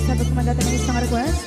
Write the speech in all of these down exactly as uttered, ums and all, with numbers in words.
Sabagmanda ti maysa nga request.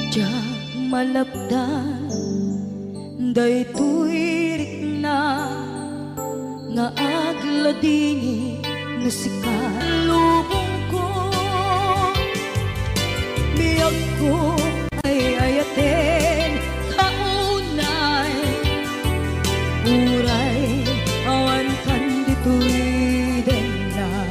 Diak malapdan daytoy rikna nga agladingit no sika. Lubongko, biagko, ay-ayaten ka unay, uray awan kan ditoy denna.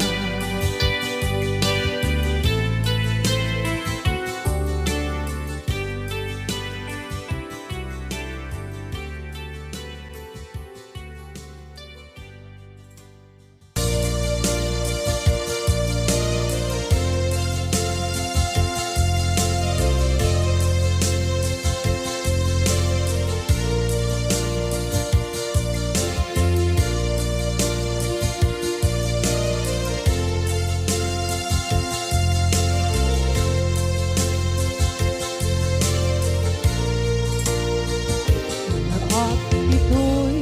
Napaak ditoy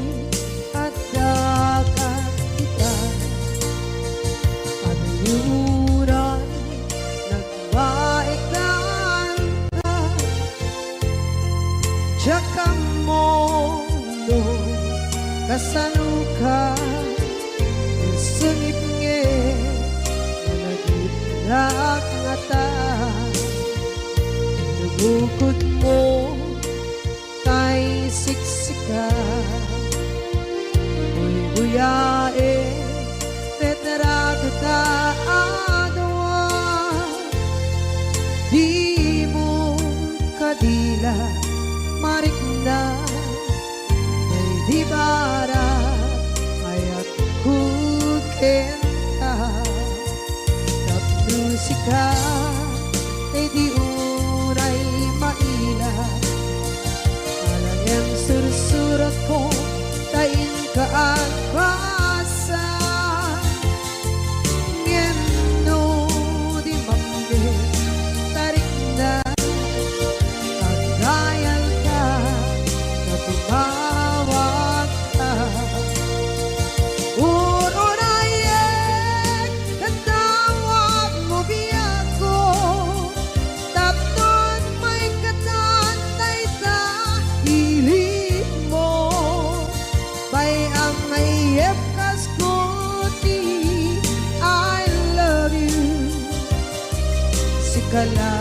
adda ka ita, adu uray nagbaekan ka. Diak ammo no kasano ka, sungit ngarud nga nagitdak ngata. Nabukodmo tay siksika, buybuyaen, retrato ta a dua. Dimo kadi la marikna, tay di barang ayatko kenka. Tapno sika, tay di uray maila. Alang-alang sursuratko, ta inka agbasa. Ngem no di mammit ta rikna, agdayalka ta tumawagka. Ur-urayek ket tawagmo biagko, tapno maikatan dayta ilibmo. Bay-am nga iyep kas kuti I love you. Sika la,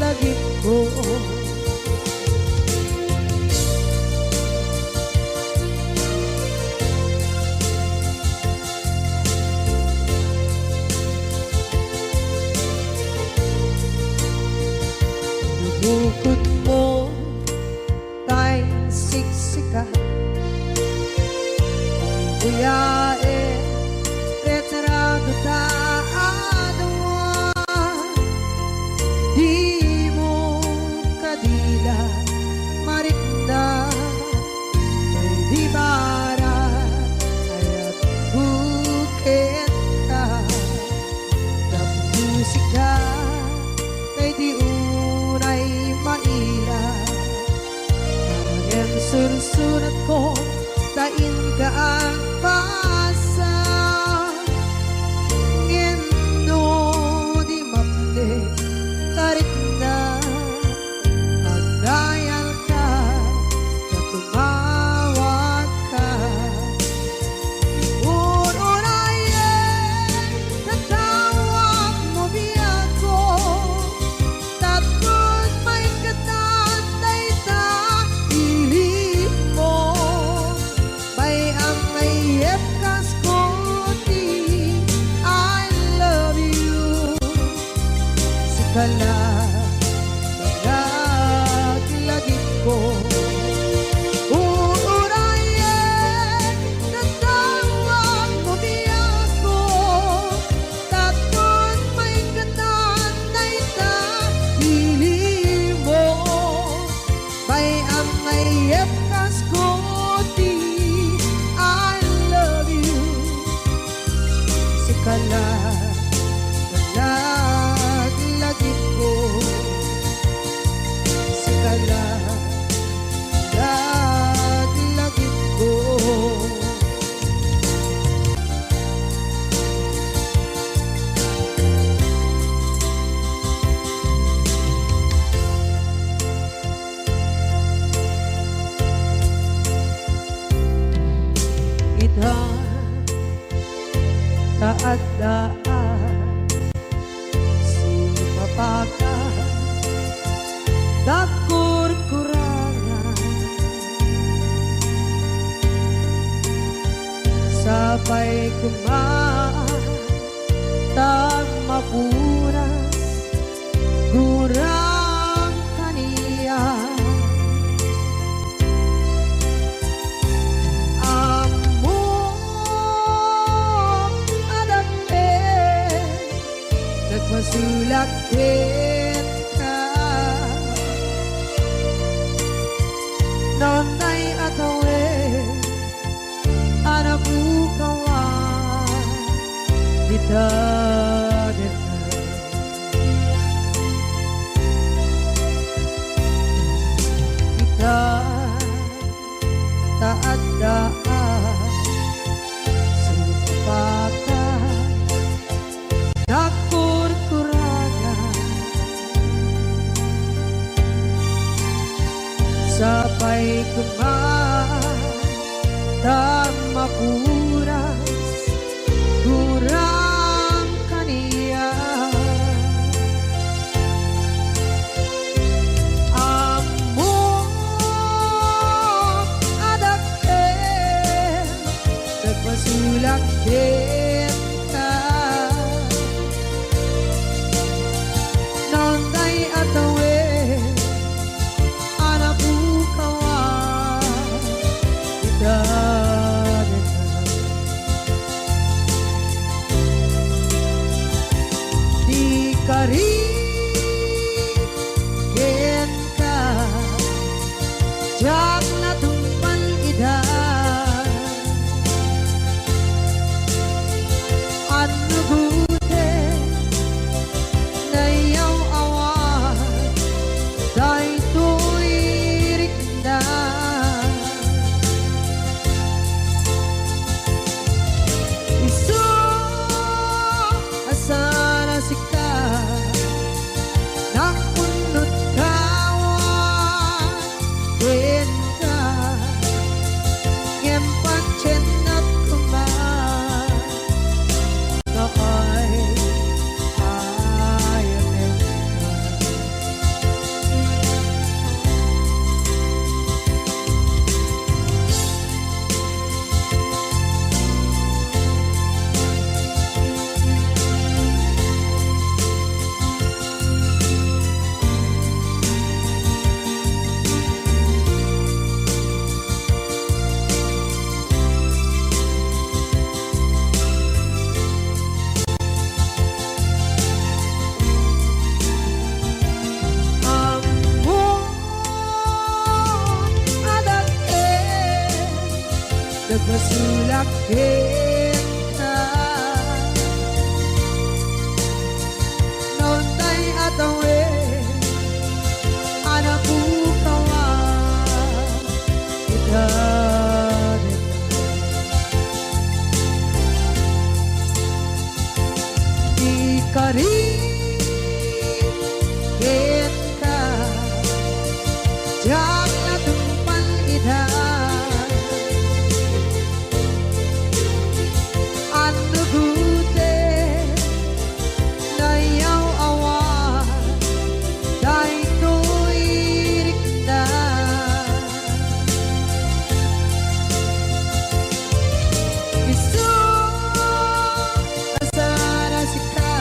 laglagipko. Bukodmo tay siksika. Uyaen, retrato ta a dua. ta adda a sipapaka, nagkurkurangan. Sapay koma ta mapuras gurang kaniak. Ammo a dakkel, nagpasulak kenka. Naunay a tawen, a napukawan dita dita. Ita ta adda a sipapaka, nagkurkurangan. Sapay koma ta mapuras gurang kaniak. Ammo a dakkel, nagpasulak kenka. Naunay a tawen, a napukawan ita dita. Di kari kenka, diak natungpal ida. Annugoten, nayaw-awan daytoy rikna. Isu a saan a sika, naunot kawan kenka, ngem patiennak koma, nakay-ayatenka. Ammo a dakkel, nagpasulak kenka. Naunay a tawen, a napukawan ita dita. Di kari kenka, diak natungpal ida. Annugoten, nayaw-awan daytoy rikna. Isu a saan a sika,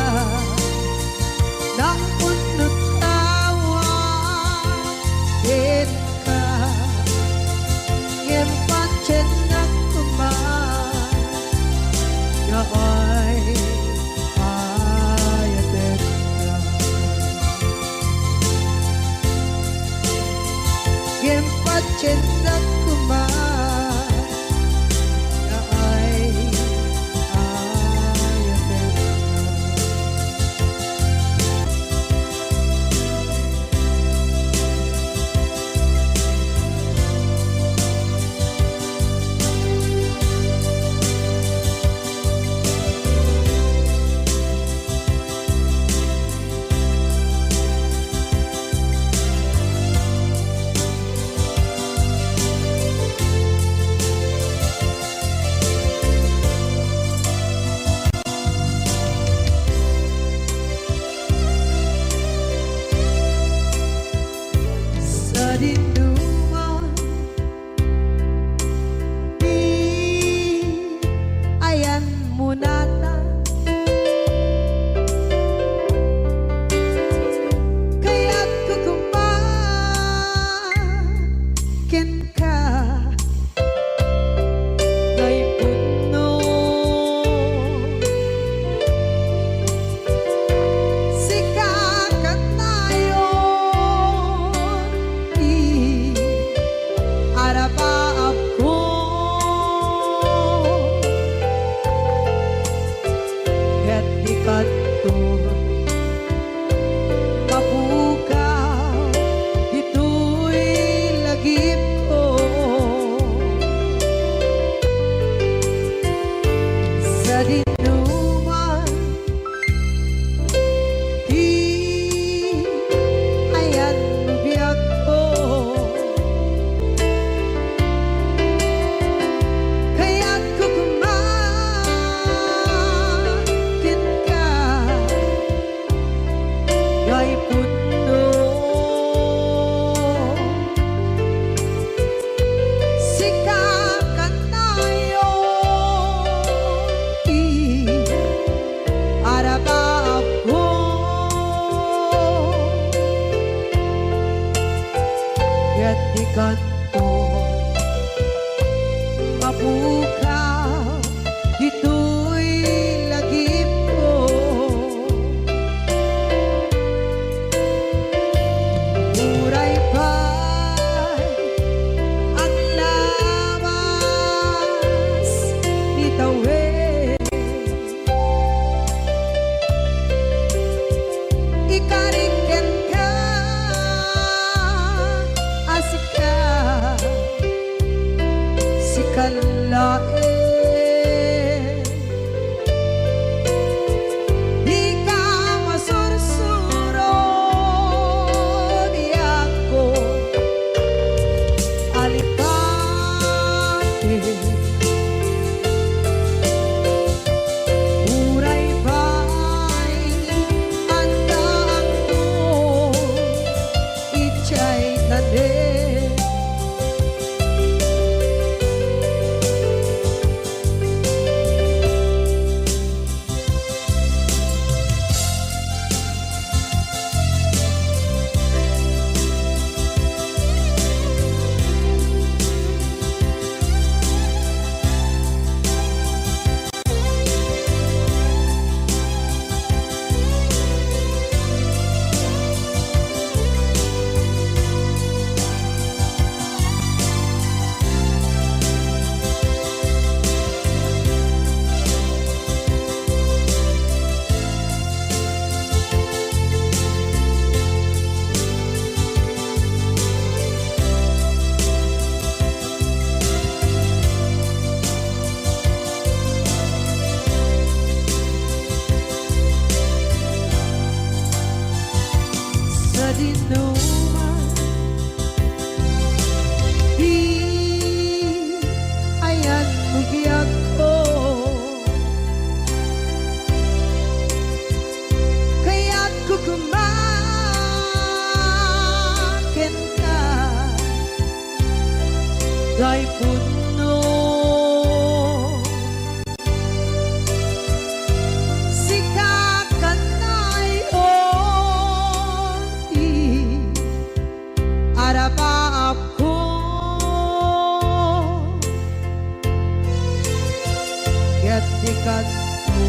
Dikatko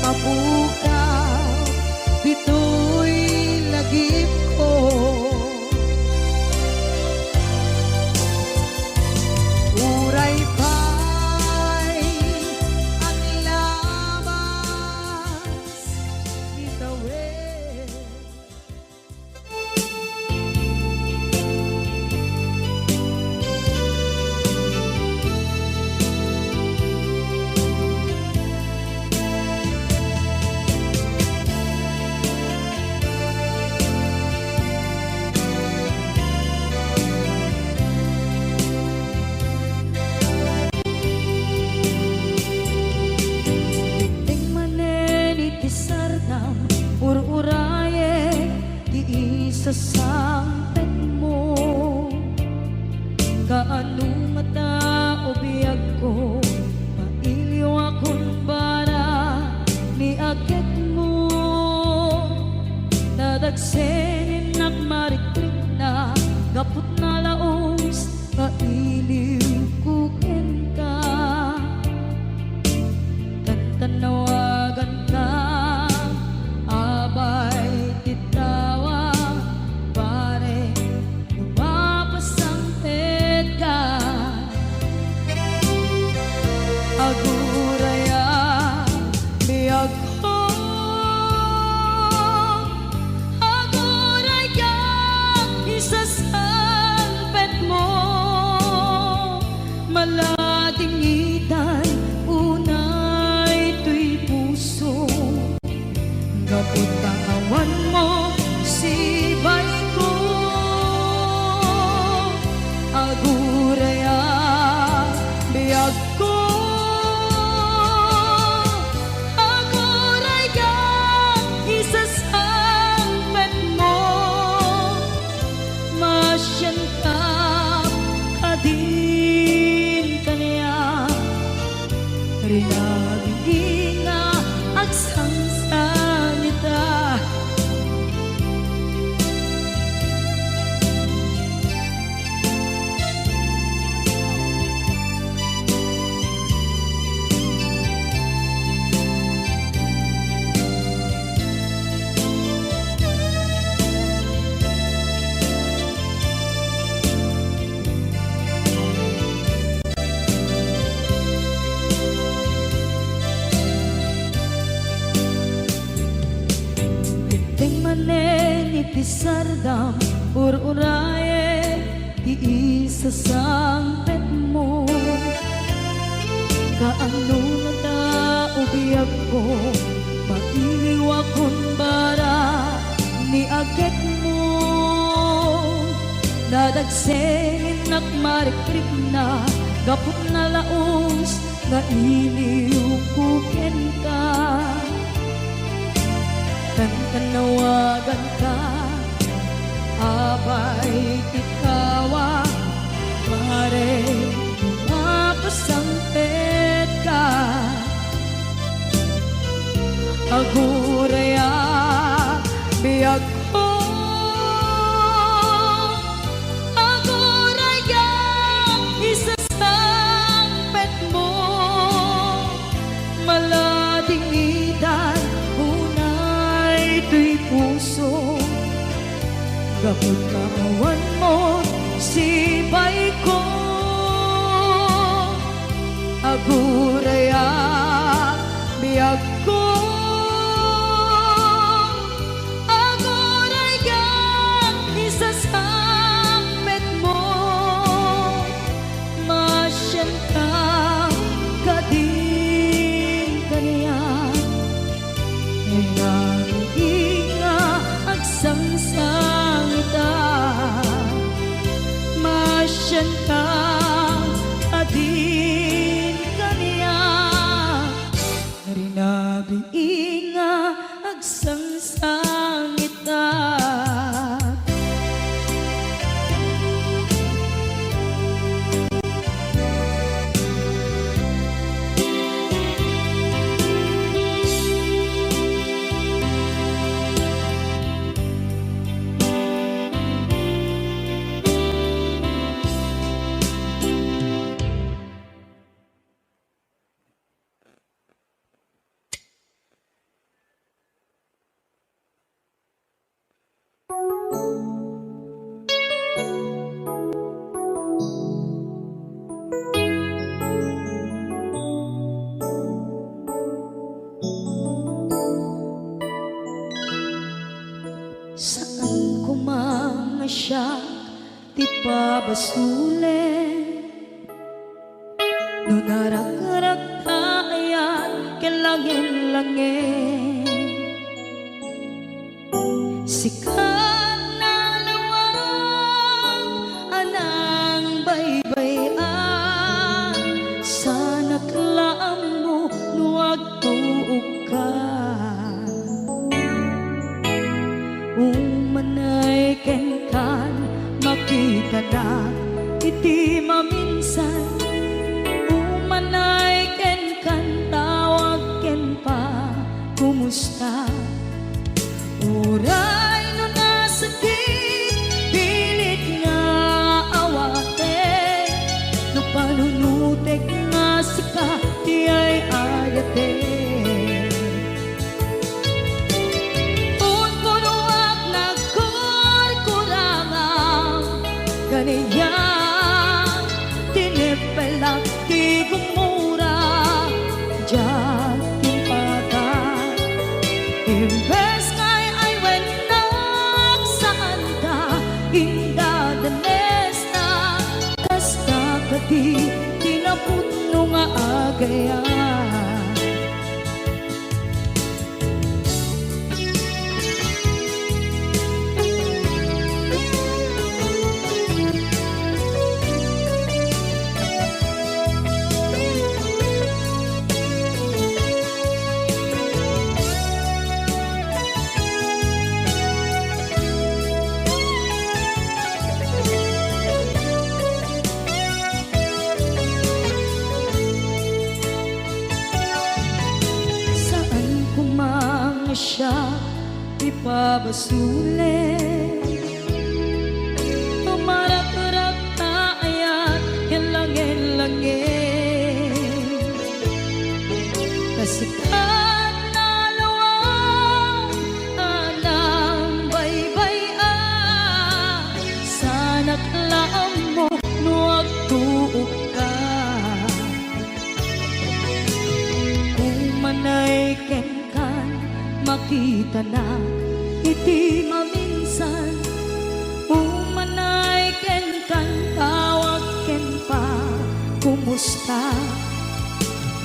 mapukaw ditoy lagipko. Uray pay aglabas ni tawen. Dimteng manen iti sardam, ur-urayek ti isasangpetmo. Kaano ngata, o biagko, mailiwakon para ni aketmo. Nadagsen innak marikrikna, gaput nalaus nga iliwko kenka. Tantannawaganka, abay ti tawa, pare, no mapasangpetka. Aguraya, biagko, aguraya, isasangpetmo. Maladingitan unay toy puso, gapu ta awanmo sibaiko. Aguraya, biagko, aguraya, isasangpetmo. Masianka kadin kaniak, rinabingi nga agsangsangita. Dimteng manen iti sardam, ur-urayek ti isasangpetmo. Kaano ngata, o biagko, mailiwakon para ni aketmo. Nadagsen innak marikrikna, gapu ta nalaus nga iliwko kenka. Tantannawaganka, abay ti tawa, pare, mapasangpetka. Aguraya, biagko, aguraya, isasangpetmo. Maladingitan unay toy puso, gapu ta awanmo sibaiko. Aguraya, biagko, aguraya, isasangpetmo. Masianka kadin kaniak, rinabingi nga agsangsangita. Masianka kadin kaniak, rinabi Pabasulen no narakraktayan ken langin-langin. Sika nalawag a nangbaybay-an, sanak la ammo no agtuokka. Umanay kenkan, makitanak iti maminsan. Umanay kenkan, tawag ken pa, kumusta? Uray no nasakit, pilit nga awatek, no panunutek nga sika ti ay-ayatek. Punpunoak nagkurkurangam, kaniak, tineppelak ti gumura, diak timpaka. Imbes nga ay-aywennak, saanka indadanesna, kasta kadi ti napudno nga agayat. Saan koma nga siak ti pabasulen, a marakraktayan ken langin-langin. Kasta nalawag a nangbaybay-an, sanak la ammo no agtuokka. Umanay kenkan, makitanak iti maminsan. Umanay kenkan, tawag ken pa, kumusta?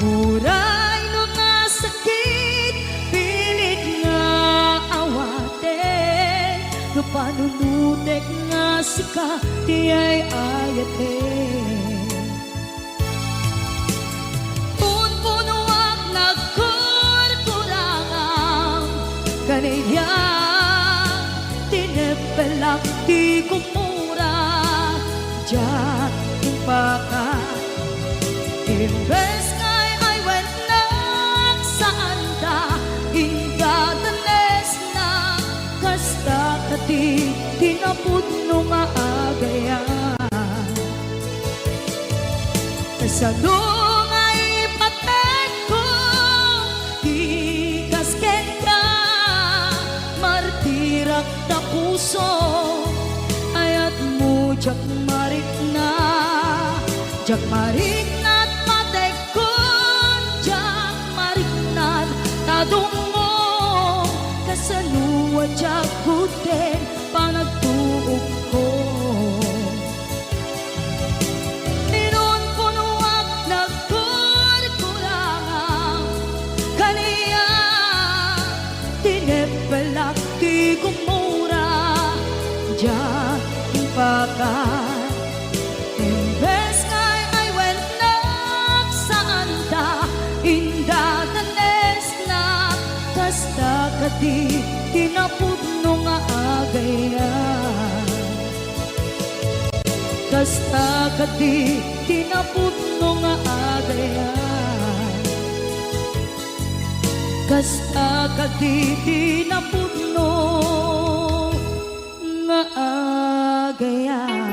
Uray no nasakit, pilit nga awatek, no panunutek nga sika ti ay-ayatek. Punpunoak nagkurkurangam, kaniak, tineppelak ti gumura, diak impaka. Imbes nga ay-aywennak, saanda indadanesna, kasta kadi ti napudno nga agayat. Kasano nga ipatekko ti kas kenka, martirak ta puso, ayatmo diak marikna, diak marikna ta patekkon, diak marikna ta dumngong, kasano a diak gudden panagtuokko. Inunpunoak nagkurkurangam, kaniak, tineppelak ti gumura, diak impaka. Imbes nga ay-aywennak, saanda indadanesna, kasta kadi ti napudno nga agayat. Kasta kadi ti napudno nga agayat. Kasta kadi ti napudno nga agayat.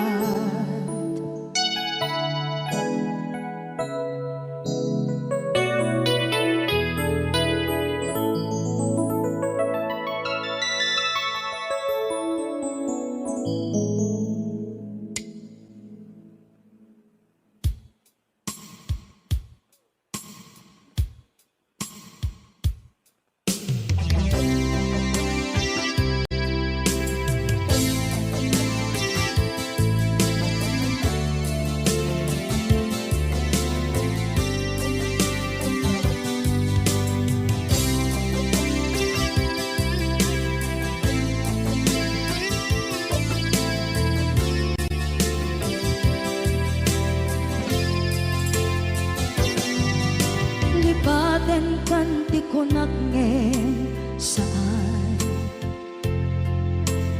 Patenkan ti kunak ngem saan.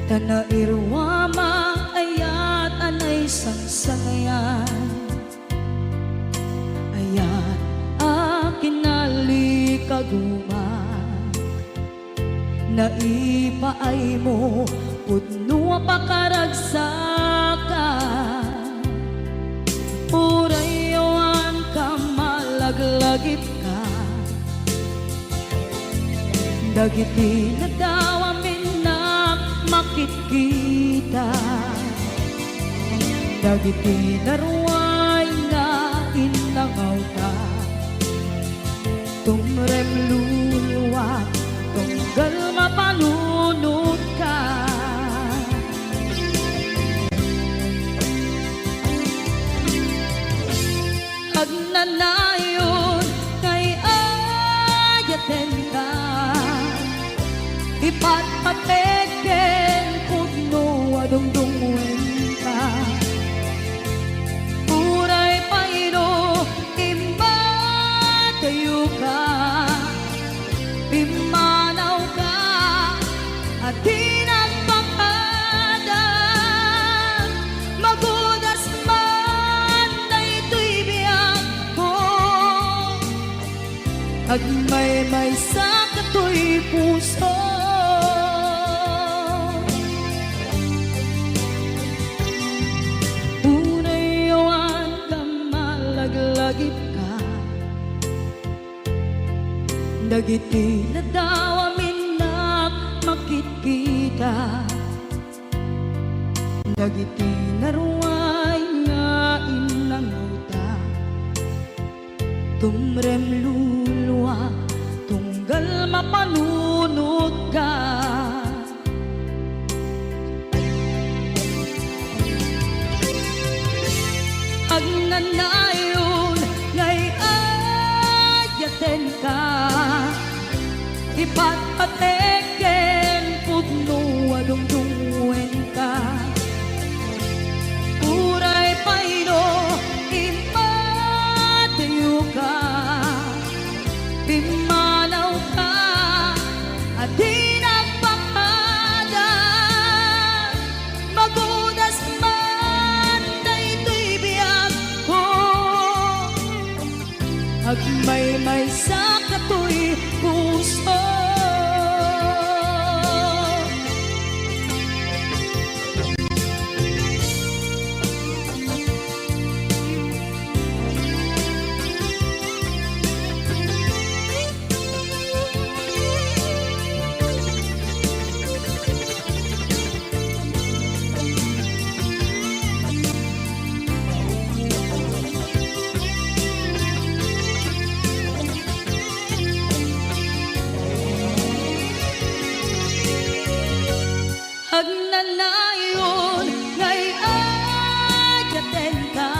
Ta nairuama, ayat a naisangsangayan. Ayat a kinalikaguma. Naipaaymo pudno a pakaragsakan. Uray awan ka, malaglagipka. Dagiti nadawam innak makitkita. Dagiti naruay nga innangawta. Tumrem luluak, tunggal mapanunotka. Agnanayon nga ay-ayatenka, ipatpatek ken pudno a dungdungngoenka. Uray pay no immadayoka, pimmanawka a di nagpakada. Magudas man daytoy biagko, agmaymaysa katoy puso. Uray awan ka, malaglagipka. Dagiti nadawam innak makitkita. Dagiti naruay nga innangawta. Tumrem luluak, tunggal mapanunotka. Agnanayon nga ay-ayatenka, ipatpatek ken pudno a dungdungngoenka. Uray pay no immadayoka, pimmanawka a di nagpakada. Magudas man daytoy biagko, agmaymaysa katoy puso. Agnanayon nga ay-ayatenka,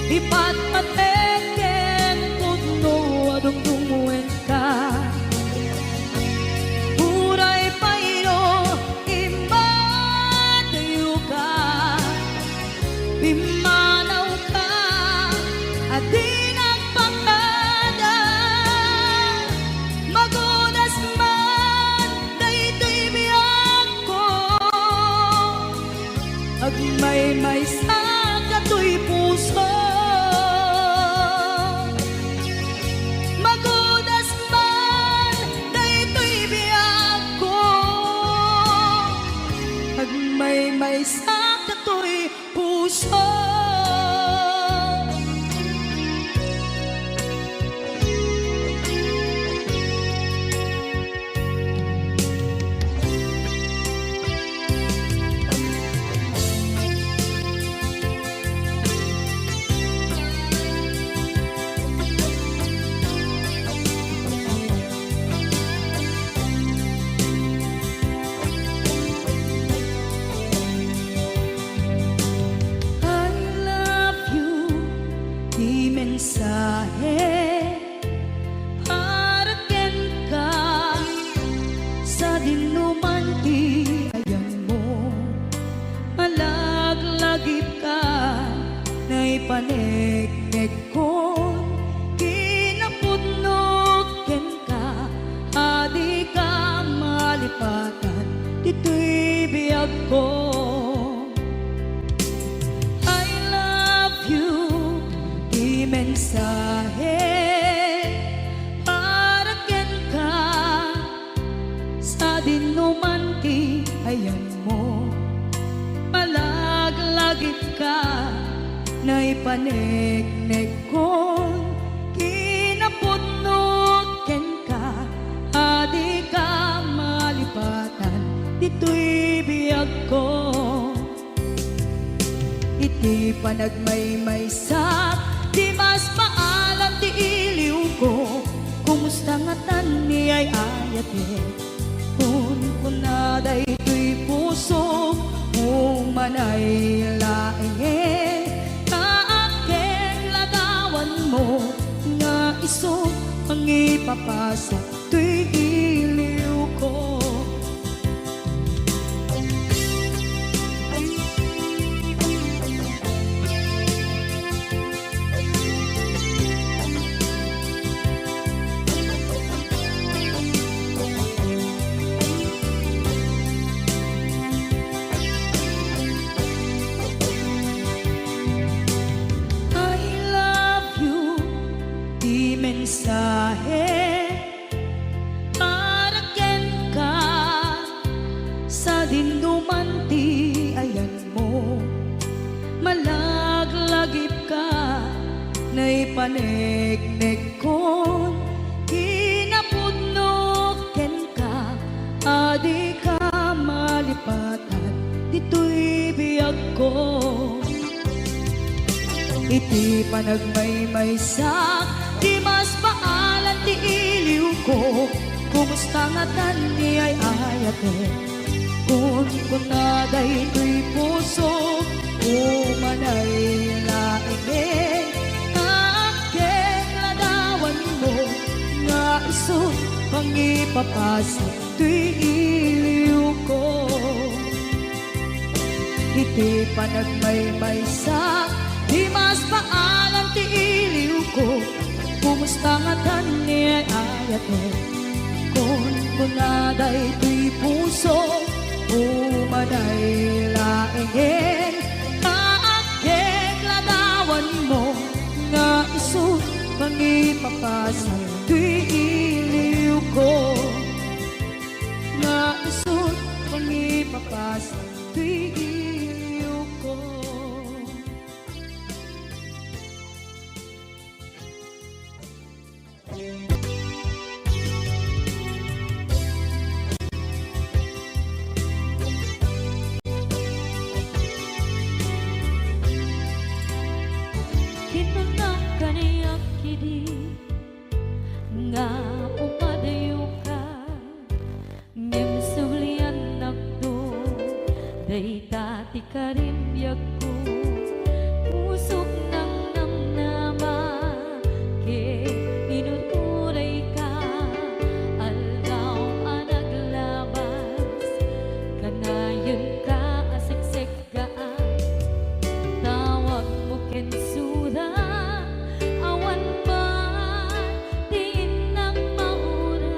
ipatpatek ken pudno a dungdungngoenka. Uray pay no immadayoka, pimmanawka a di nagpakada. Magudas man daytoy biagko, agmaymaysa katoy puso. Magudas man daytoy biagko, agmaymaysa katoy puso. I love you, ti mensahe para kenka, sadinoman ti ayanmo, malaglagipka, naipaneknekkon, mensahe para kenka, sadinoman ti ayanmo. Malaglagipka, naipaneknekkon kinapudno kenka, a dika malipatan ditoy biagko. Iti panagmaymaysak, di mas maalan ti iliwko. Kumusta ngatan ni ay-ayatek? Kunkuna daytoy puso, umanay laengen, ta agkekladawanmo nga isu mangipapasa toy iliwko. I love you, ti mensahe para kenka, sadinoman ti ayanmo. Malaglagipka, naipaneknekkon kinapudno kenka, a dika malipatan ditoy biagko. Iti panagmaymaysak, di mas maalan ti iliwko. Kumusta ngatan ni ay-ayatek? Kunkuna daytoy puso, umanay laengen, ta agkekladawanmo nga isu mangipapasa toy iliwko. Iti panagmaymaysak, di mas maalan ti iliwko. Kumusta ngatan ni ay-ayatek? Kunkuna daytoy puso, umanay laengen, ta agkekladawanmo nga isu mangipapasa toy iliwko. Nga isu mangipapasa toy iliwko. Kinunam kaniak idi nga umadayoka. Ngem subliannakto, dayta ti karimbiagko. Pusok nangnamnama ket inuturayka. Aldaw a naglabas, kanayenka a seksek gaan. Tawagmo ken suda, awan man ti innak mauray.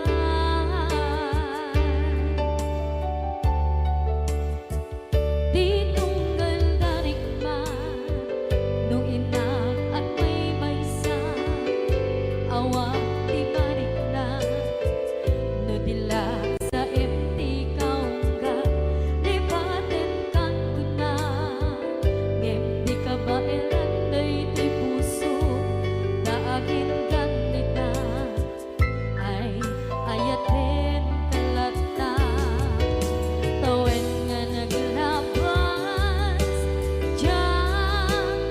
Ti tunggal darikma, no innak agmaymaysa, awan ti marikna, no dila Saem ti kaungga, lipatenkan kuna, ngem di kabaelan daytoy puso, ta aginggan ita. Ay, ayatenka latta, tawen nga naglabas, diak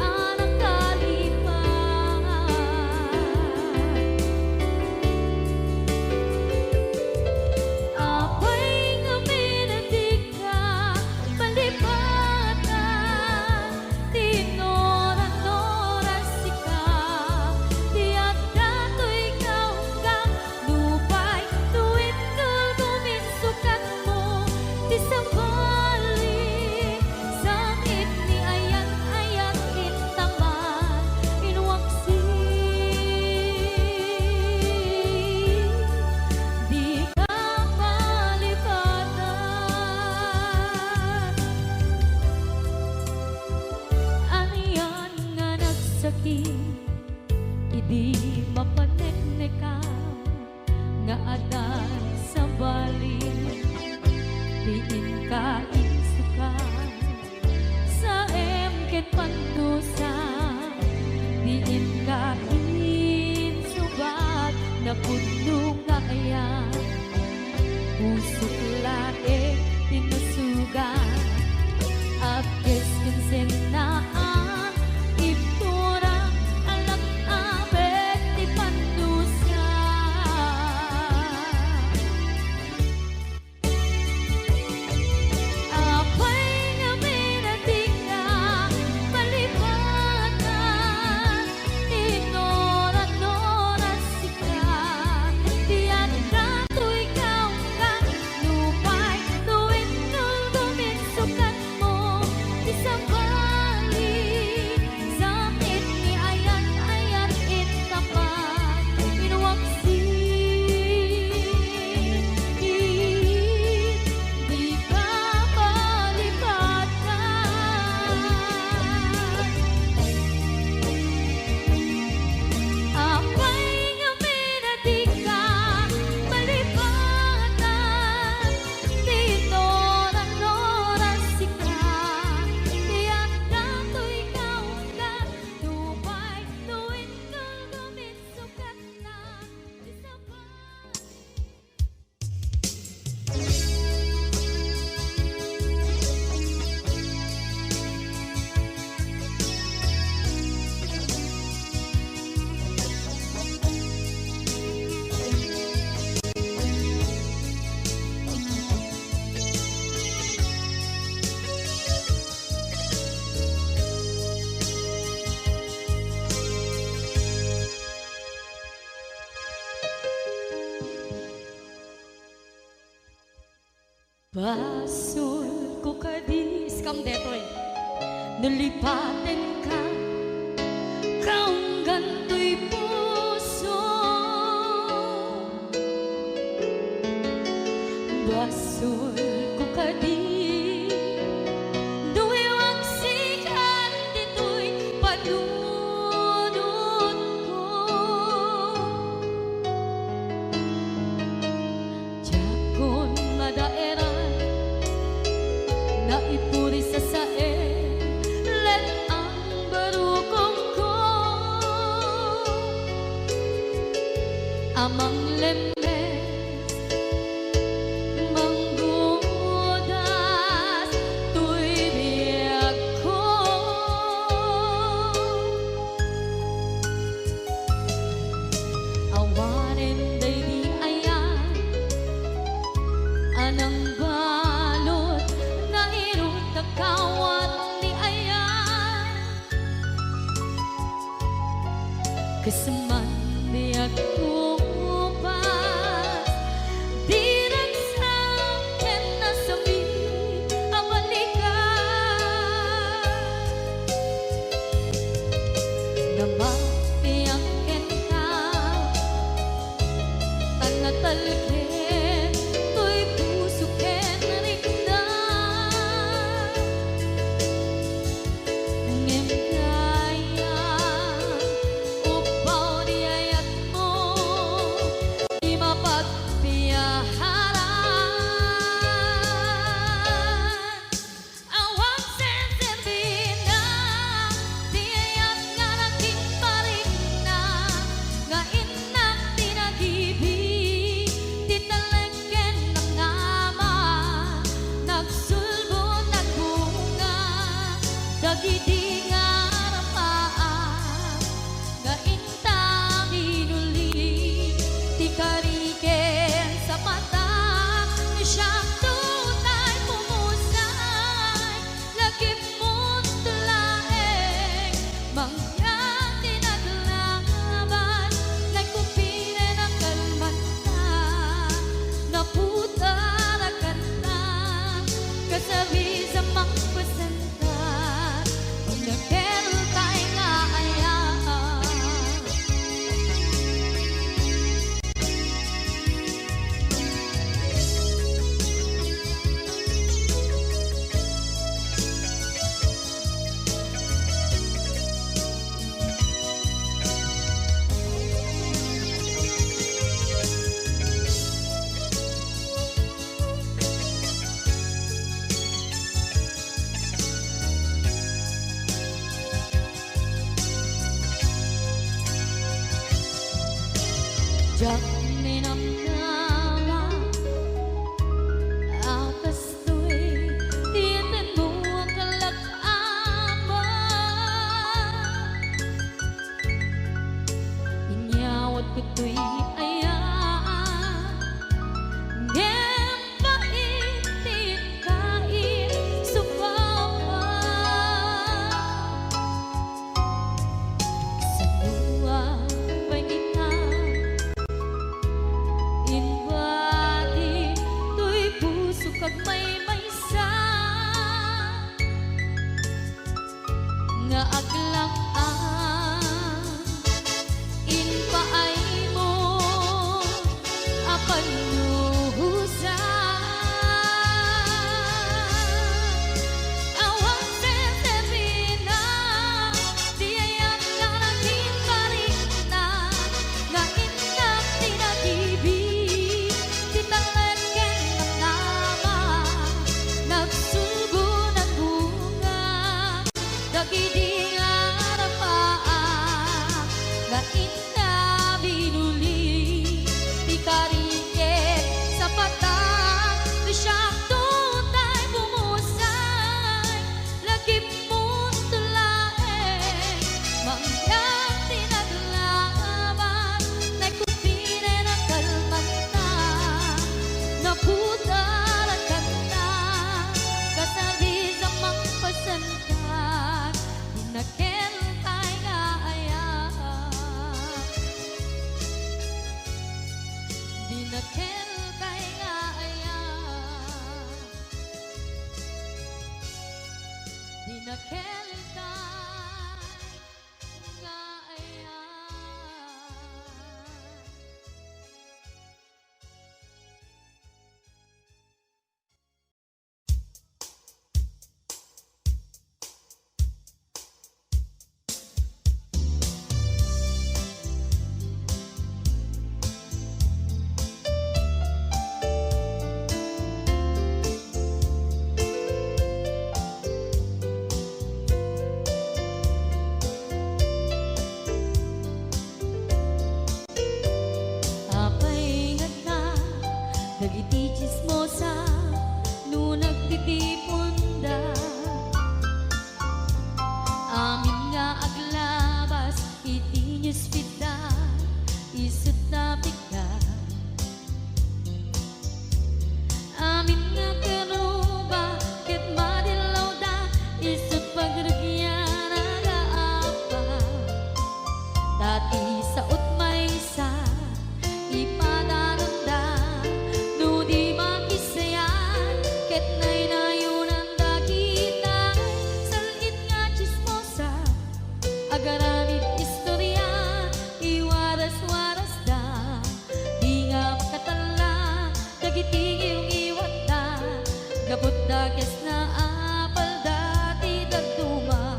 a nakalipat. Apay ngamin a dika malipatan? Ti oran-oras sika Di mapaneknekam nga adda sabali, ti inka insukat, saem ket pandusa, ti inka insubat, napudno nga ayan. Pusok laeng ti nasugat, apkes ken sennaan, ibtura, alak a met ti pandusa. Apay ngamin a dika malipatan? Inuran-uran sika, diak datoy kaunggan, nupay no innulgom insukatmo ti sabali, sakit ni ayan-ayan intapat, inwaksit, dika malipatan. Apay ngamin a dika malipatan? Ti inuran-uran sika, diak datoy kaunggan, nupay no innulgom insukatna ti sabali. Basolko kadi, iskam detoy, no lipatenka, kaunggan toy puso. Basolko kadi, no iwagsikan ditoy panunotko. Diakon madaeran, naipuri sasaen, let-ang barukongko a manglemmes, manggudas toy biagko. Awanen daydi ayan a nangbalud, nairut kakawat ni ayan. Ket saan man diak kupas, diragsak ken nasakit a balikan. Namatiak kenka, ta natalged toy puso ken rikna. Ngem dayta, uppaw di ayatmo, Diak ninamnama a kastoy ti intanmo a kalak-ama. Inyawat ditoy aya, ngem bait ti inkaisubak. Kasano a pay ita inbati toy pusok agmaymaysa nga aglak-am impaaymo a pannuhosan. Awan serbina ti ayat nga naging parikna, nga innak ti nagibi, ti talek ken namnama, nagsulgo, nagbunga. Dagidi nga arapaak nga inna binuli, ti kari ket sapatan, ti siakto tay bumusay, lagipmo to laeng, mangngeg ti naglaban, naikupinen a kalmanta, napudar a kanta, kasabis a mangpasan Dina kelkay nga ayat. Dina kelkay nga ayat. Dina kelkay nga ayat. Apay ngata dagiti tsismosa no nagtitiponda? Amin nga aglabas iti newsfeed-da, isut' napikda. Amin nga keruba ket madillawda, isut' pagrugian a gaapa. Ta ti sao't maysa, ipadanonda no di makisayan, ket naynayonanda kitay sal-it nga tsismosa. Agaramid istoria, iwaras-warasda, di nga makatalla dagiti ngiwngiwatda, gapu ta kes nga apalda ti dadduma.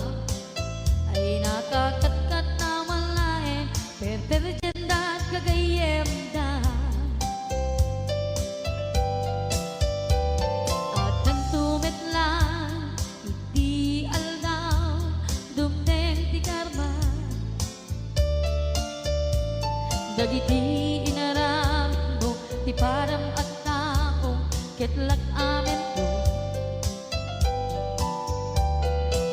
Ay nakakatkat a malaen, perperdianda gagayyemda. Addanto met laeng iti aldaw, dumteng ti karma. Dagiti inaramidmo ti padam a tao ket lak-amento.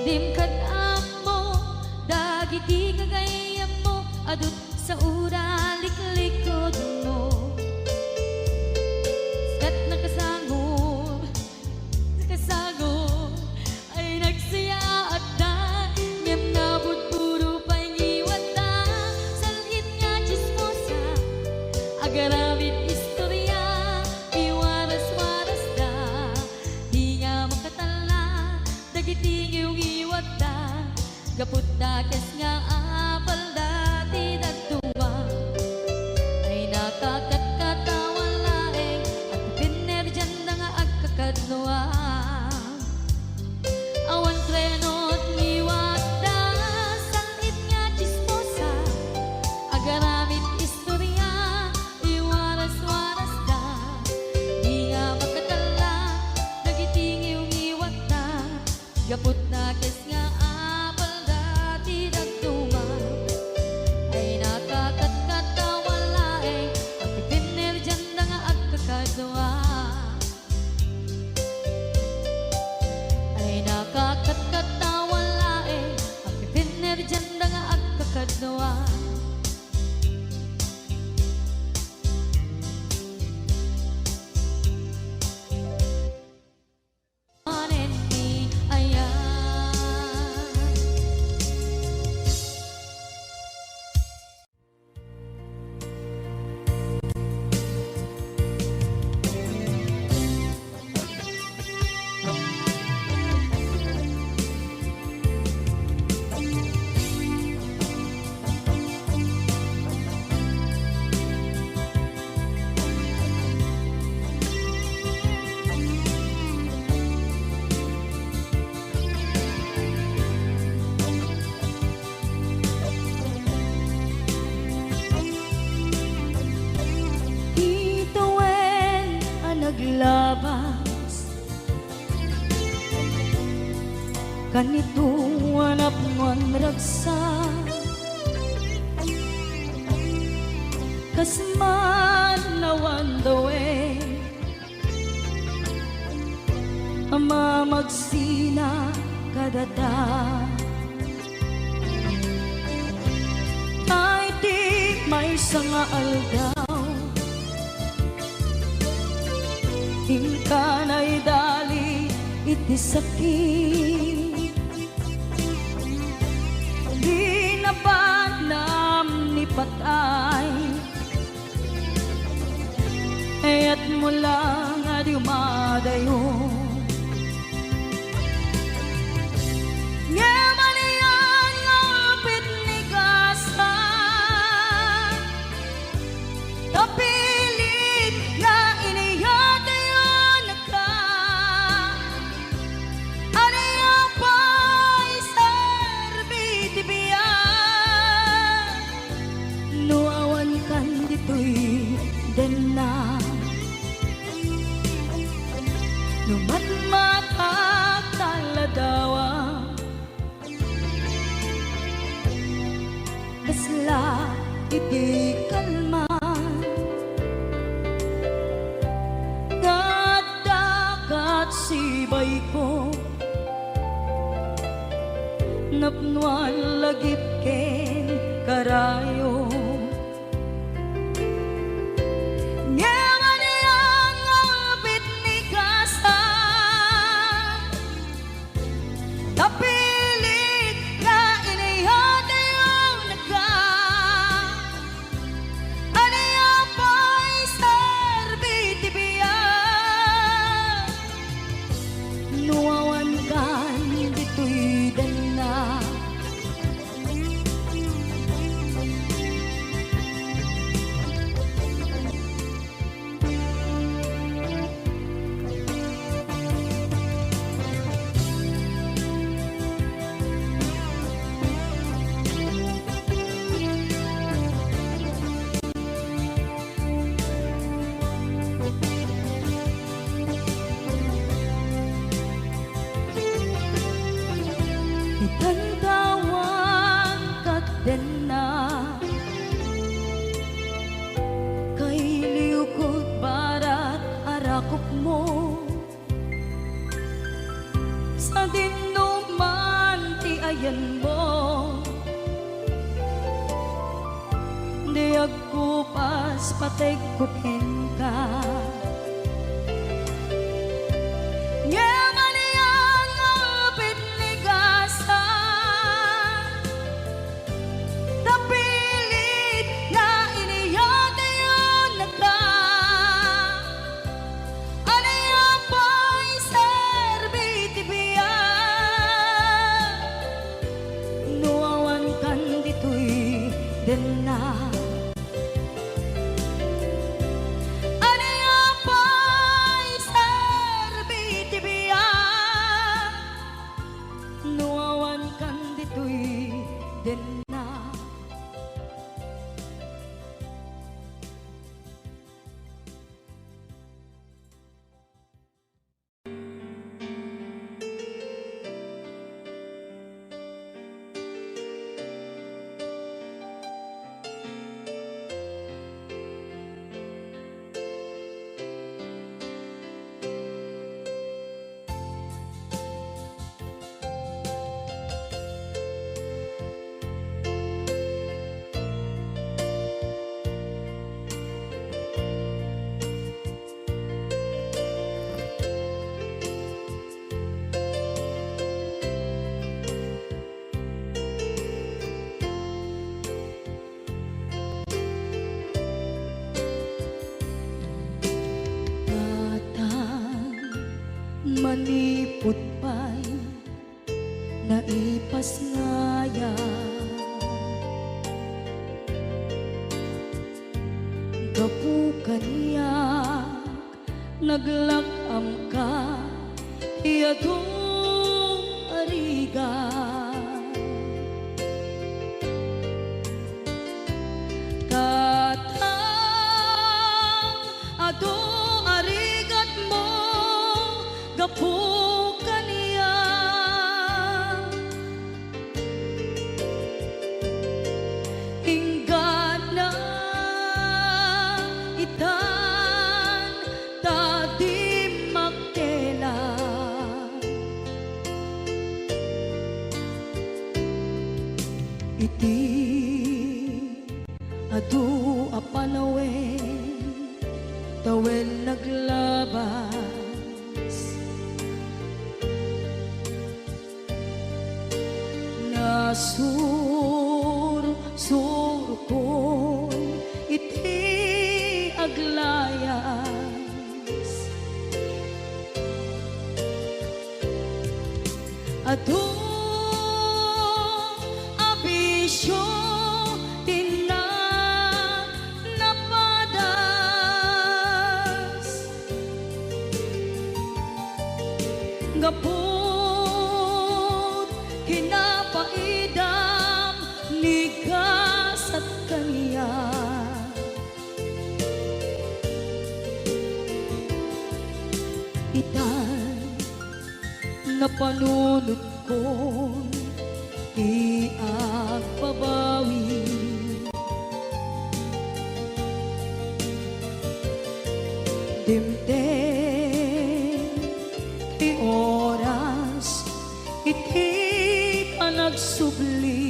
Dim kad-ammo dagiti gagayyemmo a dutsaoda liklikudmo. Ket nakasangor, nakasangor ay nagsayaatda, ngem nabudbudo pay ngiwatda. Sal-it nga tsismosa, agaramid istoria, iwaras-warasda. Di nga makatalla dagiti ngiwngiwatda, gapu ta kes nga apalda ti dadduma. Ay nakakatkat a malaeng, agpinerdianda nga agkakadnoan. Awan treno ti ngiwatda, sal-it nga tsismosa, agaramid istoria, iwaras-warasda. Di nga makatalla dagiti ngiwngiwatda, gapu ta kes nga apalda ti dadduma. labas. Kanito a napnoan ragsak, kas man awan dawen a mamagsina kadata. Ay, ti maysa nga aldaw, inka naidali iti sakit. Di napanam ni patay, kayatmo lang a dumadayo. Ngem ania nga upit ni gasa, ta pilit nga iniyatayonka. Ania pay serbi ti biag no awankan ditoy denna? No matmatak ta ladawa, kasla iti kalman nga adda kat sibayko, napnoan lagip ken karayo. Ngem ania nga upit ni gasa, ta pilit nga iniyatayonka. Ania pay serbi ti biag no awankan ditoy denna? Itan tawan ket denna, kailiw ket barat a rakupmo. Sadino man ti ayanmo, di agkupas pategko kenka. Ngem ania nga upit ni gasa, ta pilit nga iniyatayonka. Ania pay serbi ti biag no awankan ditoy denna? Ania pay serbi ti biag no awankan ditoy denna? Tatang, manipud pay naipasngayam. Gapu kaniak, naglak-amka ti adu a rigat. Tatang, adu a rigatmo a panawen, tawen naglabas. Nasursurkon iti aglayas. Adu a bisio ti na-, napadas. Gapu kinapaidam ni gasat kaniak. Itan napanunotkon ti agbabawi. Dimteng ti oras iti panagsubli.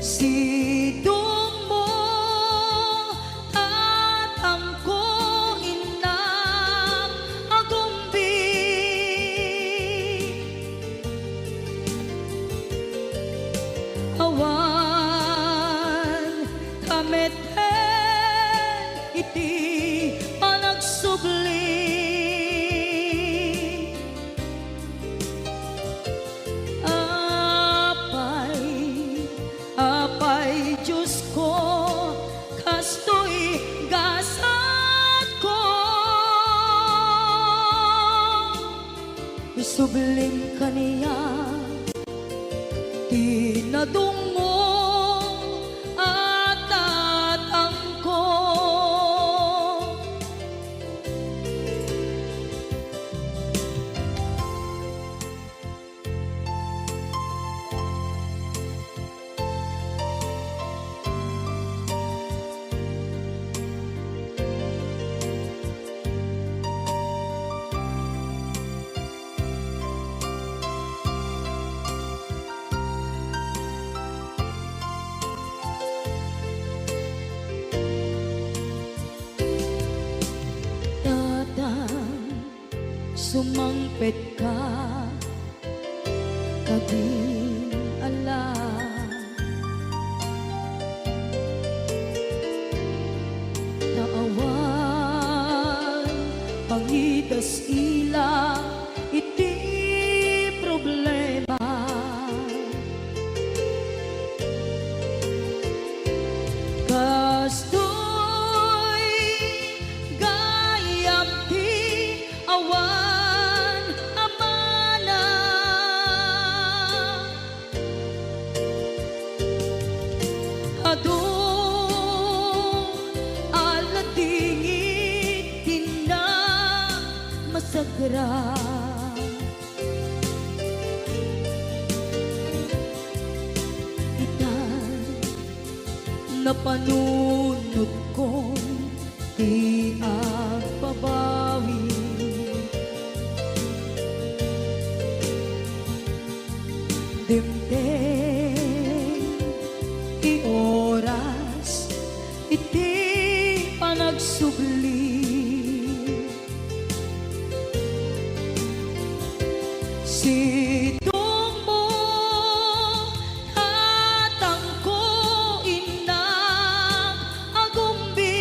Sidongmo, tatangko, innak, agumbi. Awan ka met iti panagsubli. Apay, Apay Diosko, kastoy gasatko. Isublim kaniak ti nadungngom a tatangko. Tatang, sumangpetka kadin ala. Ta awan pangidas-ila iti problema. Kastoy gayam ti awan a mana. Adu a ladingit ti namasagra. Itan, napanunotkon ti agbabawi. Dimteng ti oras iti panagsubli. Sidongmo, tatangko, innak, agumbi.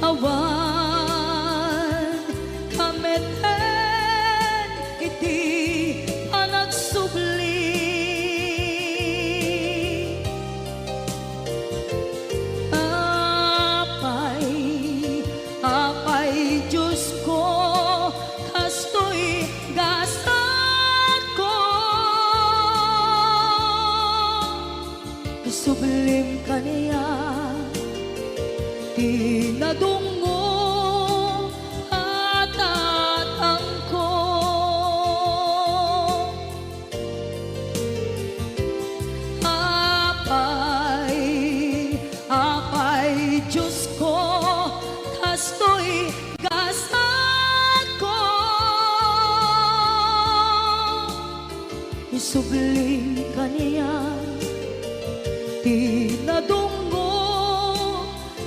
Awan ka met iti panagsubli. Apay, Apay Diosko, kastoy gasatko. Isublim kaniak ti nadungngom a tatangko. Apay, Apay Diosko, kastoy gasatko. Subli kaniak ti nadunggo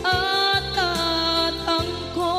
a tatangko.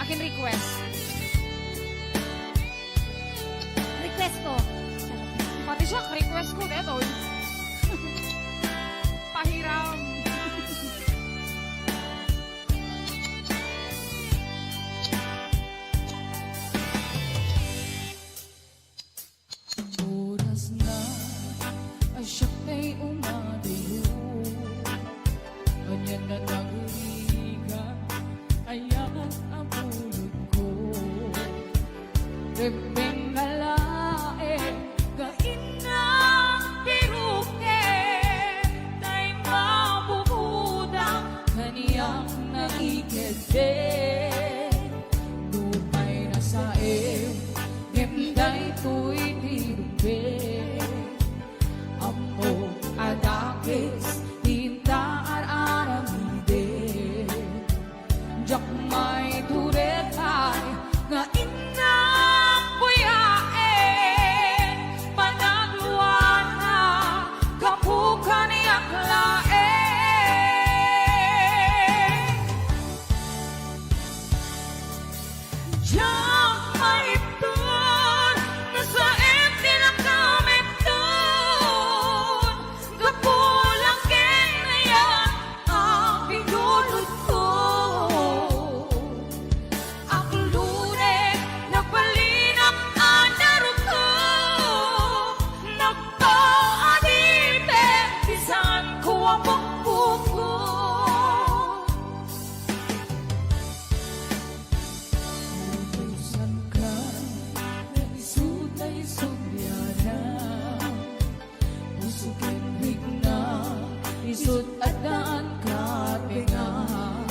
Ken request. Request ko. Pati siya, request ko, detoy. Pahiram. Oras na, a siak tay umadayo. Ania nga nagrigat, ayan a bulodko. Rebbeng nga laeng, nga innak piruken, tay mabubudang, kaniak naikedden. Nupay nasaem, ngem daytoy ti rumbeng. Ammok a dakes ti inta ar-aramiden. Diak maiturek pay nga innak buyaen, panagluana gapu kaniak laeng. Diak maipton, nasaem ti nakameton, gapu la ken aya a binulodko. Akluden, nagbalinak a narukop, nagpaadipek ti sanko a pukpukot. Utusanka nga isu tay subliana. Puso ken rikna, isu't addaan kabengan.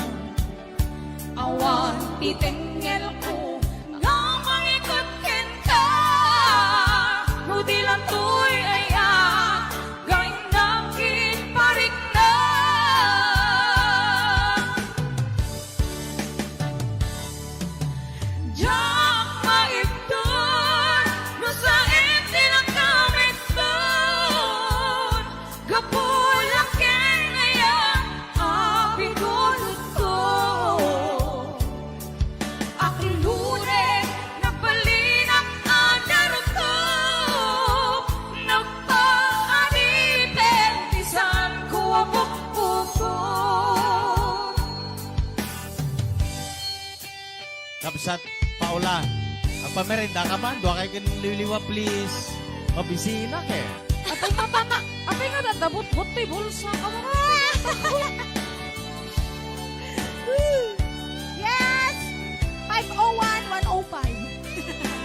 Awan ti tengngelko nga mangiket kenka, no di lantoy aya nga innak ket parikna. Diak maipton no saem ti nakameton, gapu la ken aya a binulodko. Akluden, nagbalinak a narukop, nagpaadipek ti sanko a pukpukot. Kabsat Paula, agpamerenda ka man, dua kay ken liwliwa, please. Mabisina ke. Apay nga tana, apay nga dadabot-bot ti bulsa. Amo nga. Yes! Five oh one, one oh five.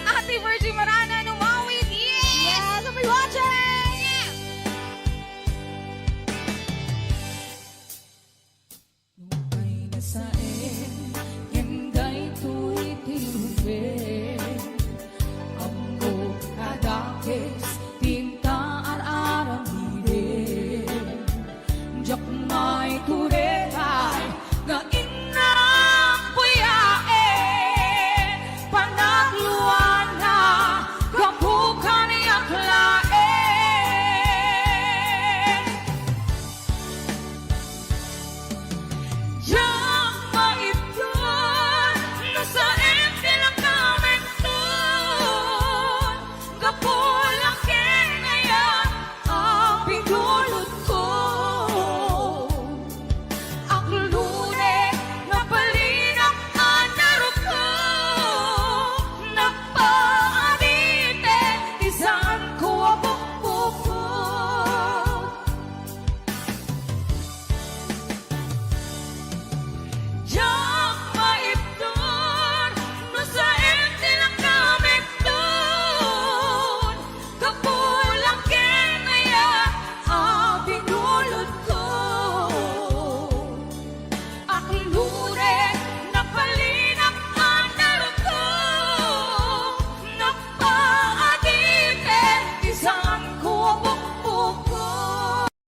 Ate Virgie Marana, numawid. Yes! Yes, happy watching! Nupay nasaem, ngem daytoy ti rumbeng.